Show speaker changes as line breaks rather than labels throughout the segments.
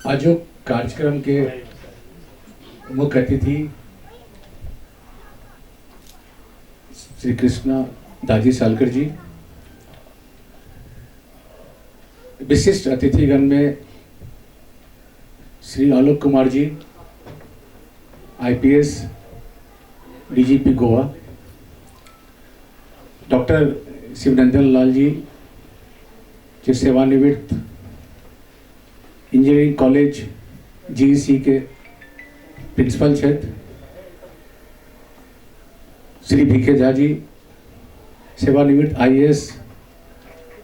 आजुक कार्यक्रम के मुख्य अतिथि श्री कृष्णा दाजी सालकर जी, विशिष्ट अतिथिगण में Shri Alok Kumar ji, IPS DGP Goa, doctor Shivanandan Lal ji जे सेवानिवृत्त इंजीनियरिंग कॉलेज जीईसी के प्रिंसिपल छथि, श्री भीके झा जी सेवानिवृत्त आईएएस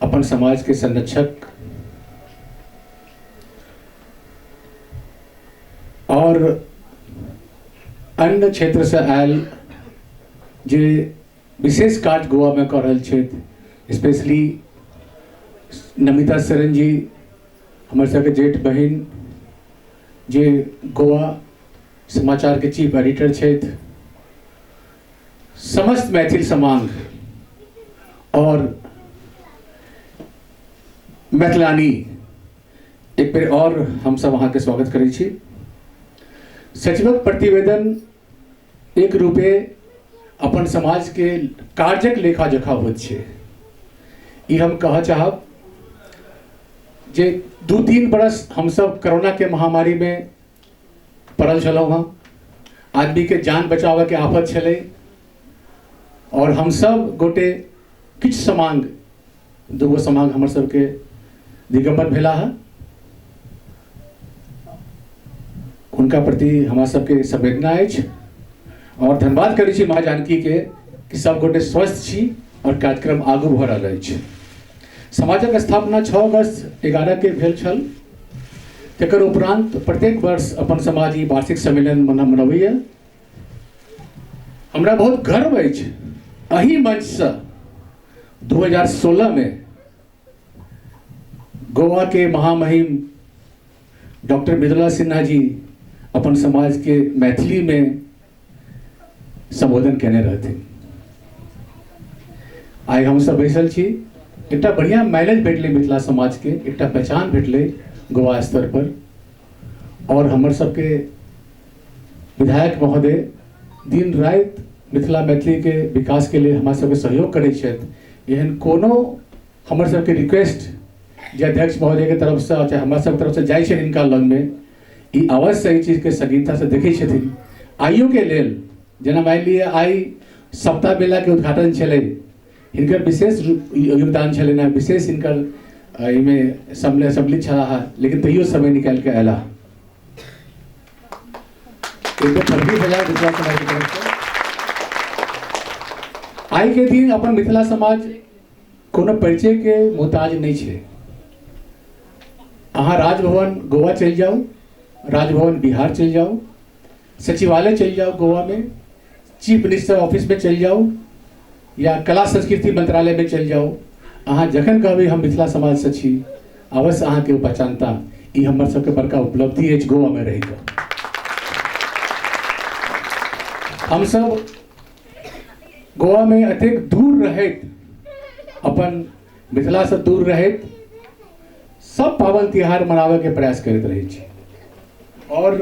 अपन समाज के संरक्षक और अन्य क्षेत्र से आयल जे विशेष काज गोवा में कऽ रहल छथि, स्पेशली नमिता शरण जी हमर सबके जेठ बहिन जे गोवा समाचार के चीफ एडिटर छथि, समस्त मैथिल समांग और मैथिलानी एक बेर और हमसब अहाँके स्वागत करै छी। सचिवक प्रतिवेदन एक रूपे अपन समाजके कार्यक लेखा जोखा होइत छै। ई हम कहऽ चाहब जे 2-3 बरस हमसब कोरोनाके महामारीमे पड़ल छलहुँ हँ, आदमीके जान बचाबऽके आफत छलै और हमसब गोटे किछु समांग, 2 समांग हमर सबके दिगंबर भेला हँ, हुनका प्रति हमरा सबके संवेदना अछि और धन्यवाद करै छी माँ जानकी के कि सब गोटे स्वस्थ छी और कार्यक्रम आगू भऽ रहल अछि। समाजक स्थापना 6 अगस्त 11 के भेल छल, तकर उपरांत प्रत्येक वर्ष अपन समाज ई वार्षिक सम्मेलन मनबैया। हमरा बहुत गर्व अछि एहि मंचसँ 2016 में गोवा के महामहिम डॉक्टर मृदुला सिन्हा जी अपन समाज के मैथिली में संबोधन केने रहथिन। आइ हम सब बैसल छी, एकटा बढ़िया माइलेज भेटलै मिथिला समाज के, एकटा पहचान भेटलै गोवा स्तर पर और हमर सबके विधायक महोदय दिन राति मिथिला मैथिली के विकास के लिए हमरा सबके सहयोग करै छथि। एहन कोनो हमर सबके रिक्वेस्ट जे अध्यक्ष महोदय के तरफ से चाहे हमरा सबके तरफ से जाइ छै हिनका लगमे, ई अवश्य एहि चीजके सगीनता से देखै छथिन। आइयो के लेल जेना मानि लिअ आइ सप्ताह मेला के उद्घाटन छलै, हिनकर विशेष योगदान छलनि हेँ, विशेष हिनकर एहिमे सम्मिलित छलाह, लेकिन तैयो समय निकालि कऽ अयलाह। एक फर्जी भेला मिथिला समाज के तरफ से। आइ के दिन अपन मिथिला समाज कोनो परिचय के मोहताज नहीं छै। अहाँ राजभवन गोवा चलि जाउ, राजभवन बिहार चलि जाउ, सचिवालय चलि जाउ गोवा में, चीफ मिनिस्टर ऑफिस में चलि जाउ या कला संस्कृति मंत्रालय में चलि जाउ, अहाँ जखन कहबै हम मिथिला समाज से छी, अवश्य अहाँके ओ पहचानता। ई हमर सबके बड़का उपलब्धि अछि गोवा में रहिकऽ। हमसब गोवा में एतेक दूर रहैत, अपन मिथिला से दूर रहैत सब पावन तिहार मनाबे के प्रयास करैत रहै छी और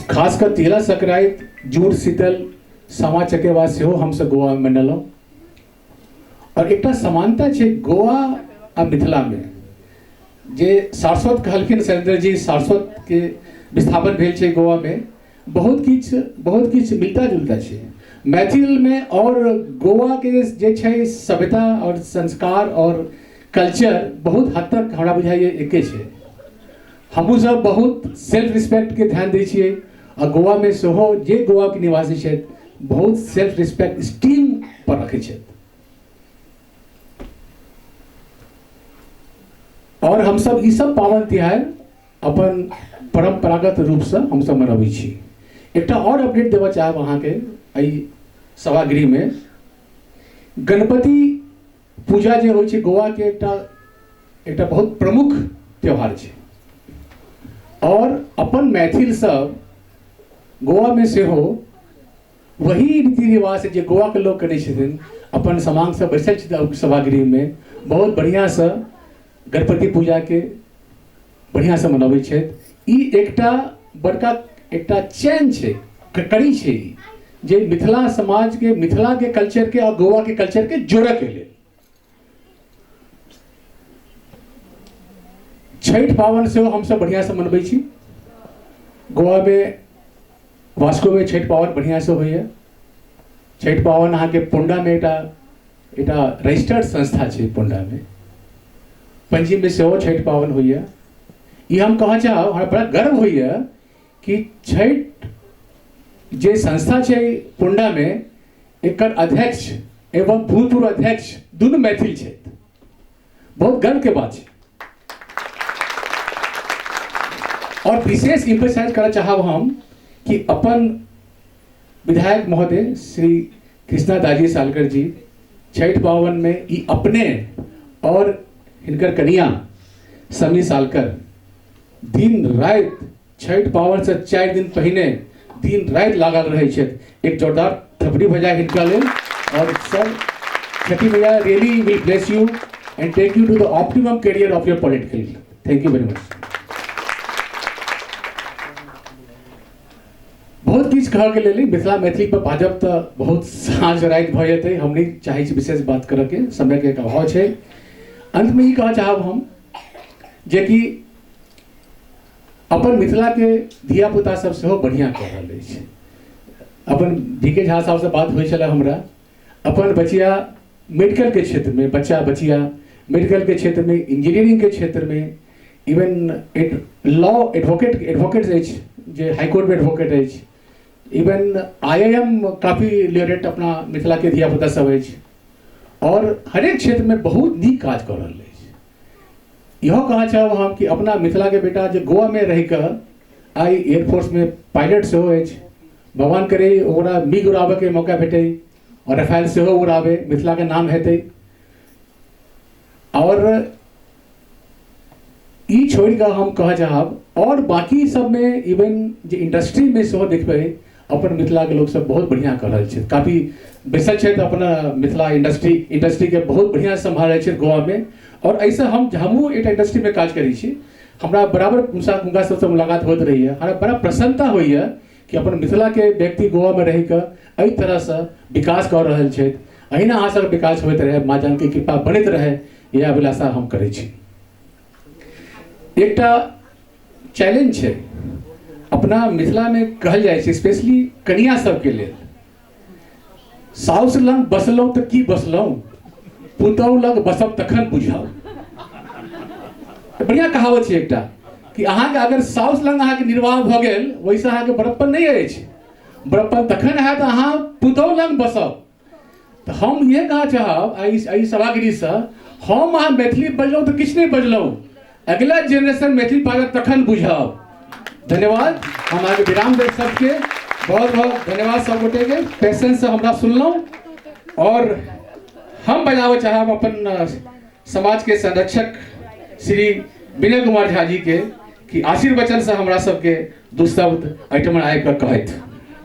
खास कर तिला संक्रांति, जूड़ शीतल, सामा चकेवा सेहो हमसब गोवा में मनेलहुँ। और एकटा समानता छै गोवा आ मिथिला में, जे सारस्वत कहलखिन शैलेंद्र जी, सारस्वत के विस्थापन भेल छै गोवा में, बहुत किछु मिलता जुलता छै मैथिल में और गोवा के जे छै सभ्यता और संस्कार और कल्चर बहुत हद तक हमरा बुझाइए एके छै। हमहूँ सब बहुत सेल्फ रिस्पेक्ट के ध्यान दै छियै आ गोवा में सेहो जे गोवा के निवासी छथि बहुत सेल्फ रिस्पेक्ट स्टीम पर रखै छथि। और हमसब ई सब पावन तिहार अपन परंपरागत रूपसँ हमसब मनबै छी। एकटा और अपडेट देबऽ चाहब अहाँके, एहि सभागृहमे गणपति पूजा जे होइ छै गोवाके एकटा एकटा बहुत प्रमुख त्यौहार छै और अपन मैथिल सब गोवामे सेहो वही रीति रिवाज जे गोवाके लोक करै छथिन, अपन समांग सब बैसल छथिन सभागृहमे, बहुत बढ़िआँसँ गणपति पूजाके बढ़िआँसँ मनबै छथि। ई एकटा बड़का एकटा चैन छै, कड़ी छै ई, जे मिथिला समाजके, मिथिलाके कल्चरके आओर गोवाके कल्चरके जोड़ऽके लेल। छठि पाबनि सेहो हमसब बढ़िआँसँ मनबै छी। गोवामे वास्कोमे छठि पाबनि बढ़िआँसँ होइए। छठि पाबनि अहाँके पोंडामे एकटा एकटा रजिस्टर्ड संस्था छै पोंडामे, पणजीमे सेहो छठि पाबनि होइए। ई हम कहऽ चाहब, हमरा बड़ा गर्व होइए कि छठि जे संस्था छै पोंडामे, एकर अध्यक्ष एवं भूतपूर्व अध्यक्ष दुनू मैथिल छथि। बहुत गर्वके बात छै। और विशेष इम्फेसाइज करऽ चाहब हम कि अपन विधायक महोदय श्री कृष्णा दाजी सालकर जी छठि पाबनिमे ई अपने और हिनकर कनिया समी सालकर दिन राति छठि पाबनिसँ 4 दिन पहिने दिन राति लागल रहै छथि। एक जोरदार थपड़ी बजाय हिनका लेल। और सर छठी मैया really will bless you and take you to the optimum career of your political. Thank you very much. बहुत किछु कहऽके लेल मिथिला मैथिली पर बाजब तऽ बहुत साँझ राति भऽ जेतै, हम नहि चाहै छी विशेष बात करऽके, समयके एक अभाव छै। अन्तमे ई कहऽ चाहब हम जेकि अपन मिथिलाके धियापुता सब सेहो बढ़िआँ कऽ रहल अछि। अपन डी के झा साहबसँ बात होइ छलै हमरा, अपन बचिया मेडिकलके क्षेत्रमे, बच्चा बचिया मेडिकलके क्षेत्रमे, इंजीनियरिंगके क्षेत्रमे, इवन लॉ एडवोकेट एडवोकेट अछि जे हाईकोर्टमे एडवोकेट अछि, इवन I I am काफी लियरेट अपना मिथिलाके धियापुता सब अछि और हरेक क्षेत्रमे बहुत नीक काज कऽ रहल अछि। इहो कहऽ चाहब हम कि अपना मिथिलाके बेटा जे गोवामे रहिकऽ आइ एयरफोर्समे पायलट सेहो अछि, भगवान करे ओकरा मिग उड़ाबैके मौका भेटै और रफाल सेहो उड़ाबै, मिथिलाके नाम हेतै। और ई छोड़ि कऽ हम कहऽ चाहब और बाकी सबमे इवन जे इंडस्ट्रीमे सेहो देखबै अपन मिथिलाके लोकसब बहुत बढ़िआँ कऽ रहल छथि, काफी बैसल छथि अपना मिथिला इंडस्ट्रीके बहुत बढ़िआँ सम्हारै छथि गोवामे। और एहिसँ हमहूँ एकटा इंडस्ट्रीमे काज करै छी, हमरा बराबर हुनका सबसँ मुलाकात होइत रहैए, हमरा बड़ा प्रसन्नता होइए कि अपन मिथिलाके व्यक्ति गोवामे रहिकऽ एहि तरहसँ विकास कऽ रहल छथि। अहिना अहाँ सबके विकास होइत रहै, माँ जानकी कृपा बनैत रहै, इएह अभिलाषा हम करै छी। एकटा चैलेंज छै अपना मिथिलामे कहल जाइ छै, स्पेशली कनिया सबके लेल, साउस लग बसलहुँ तऽ की बसलहुँ, पुतहु लग बसब तखन बुझब। बढ़िआँ कहावत छै एकटा कि अहाँके अगर साउस लग अहाँके निर्वाह भऽ गेल ओहिसँ अहाँके बड़प्पन नहि अछि, बड़प्पन तखन हैत अहाँ पुतहु लग बसब। तऽ हम इएह कहऽ चाहब एहि सभागृहसँ, हम अहाँ मैथिली बजलहुँ तऽ किछु नहि बजलहुँ, अगिला जेनरेशन मैथिली बाजत तखन बुझब। धन्यवाद, हम अहाँके विराम दैत सबके बहुत बहुत धन्यवाद सब गोटेके, पेशेंससँ हमरा सुनलहुँ। और हम बजाबऽ चाहब अपन समाजके संरक्षक श्री विनय कुमार झा जी के कि आशीर्वचनसँ हमरा सबके दू शब्द एहिठाम आबि कऽ कहथि।